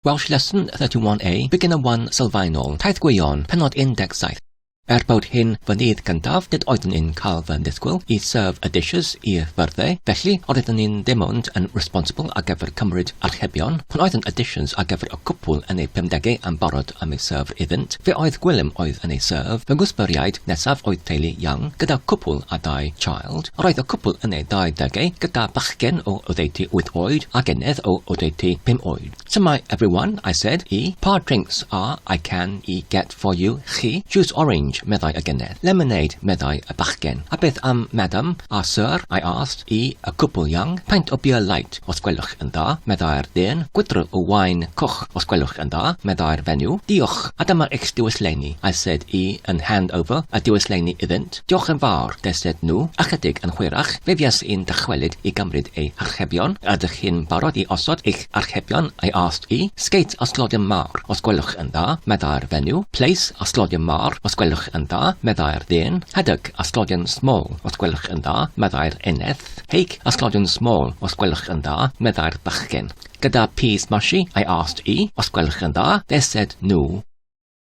Welsh Lesson 31A, Beginner 1 Sylfaenol, Taith Gwion, Pennod 17. Er bod hyn fy nydd cyntaf, nid oeddwn i'n cael fy nisgwyl i serve y dishes i'r fyrddau, felly roeddwn i'n ddim ond yn responsible ar gyfer cymryd archebion. Pan oeddwn y dishes ar gyfer y cwpwl yn eu pumdegau yn barod am eu serve iddynt, fe oedd Gwilym oedd yn eu serve. Fy nghwsmeriaid nesaf oedd teulu Young, gyda cwpwl a dau child. Roedd y cwpwl yn eu dauddegau, gyda bachgen o oddeutu wyth oed a geneth o oddeutu pum oed. Shwmae everyone, I said, i, pa drinks are I can i get for you, chi? Juice orange, meddai y geneth. Lemonade, meddai y bachgen. A beth am madam a sir? I asked, i, y cwpl young. Peint o beer light, os gwelwch yn dda, meddai'r dyn. Gwydr o wine coch, os gwelwch yn dda, meddai'r fenyw. Diolch, a dyma eich dewislenni, I said, i, yn hand over y dewislenni iddynt. Diolch yn fawr, desed nhw. Ychydig yn hwyrach, fe fues i'n dychwelyd i gymryd eu harchebion. Ydych chi'n barod i osod eich archebion? I asked i. Skate a sglodion mawr, os gwelwch yn dda, meddai'r fenyw. Plaice a sglodion mawr, os gwelwch yn dda, meddai'r dyn. Haddock a sglodion small, os gwelwch yn dda, meddai'r eneth. Hake a sglodion small, os gwelwch yn dda, meddai'r bachgen. Gyda peas mushy? I asked i. Os gwelwch yn dda, desed nhw.